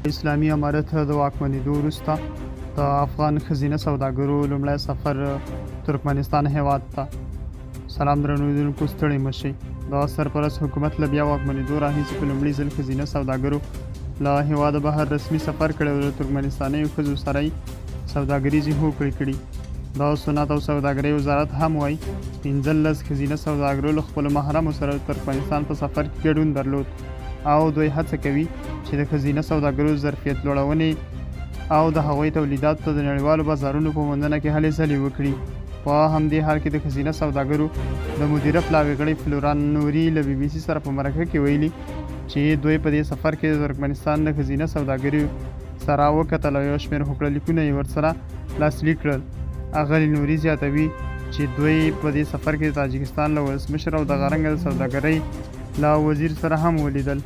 اسلامي امارت د واکمنېدو وروسته د افغان ښځینه سوداګرو لومړی سفر ترکمنستان هېواد ته. سلام درنو لیدونکو، ستړي مه شئ. د سرپرست حکومت له بیا واکمنېدو راهیسې په لومړي ځل ښځینه سوداګرو له هېواده بهر رسمي سفر کړی او له ترکمنستانیو ښځو سره یې سوداګریزې هوکړې کړي. د صنعت او سوداګرۍ وزارت هم وايي، 15 ښځینه سوداګرو له خپلو محرمو سره د ترکمنستان په سفر کې ګډون درلود او دوی هڅه کوي چې د ښځینه سوداګرو ظرفیت لوړونې او د هغوی تولیداتو ته د نړیوالو بازارونو په موندنه کې هلې ځلې وکړي. په همدې حال کې د ښځینه سوداګرو د مدیره پلاوي غړي فلوران نوري له بي بي سي سره په مرکه کې ویلي چې دوی په دې سفر کې د ترکمنستان له ښځینه سوداګرو سره وکتل او یو شمېر هوکړه لیکونه یې ورسره لاسلیک کړل. اغلې نوري زیاتوي چې دوی په دې سفر کې د تاجکستان له ولسمشر او دغه رنګه د سوداګرۍ له وزیر سره هم ولیدل.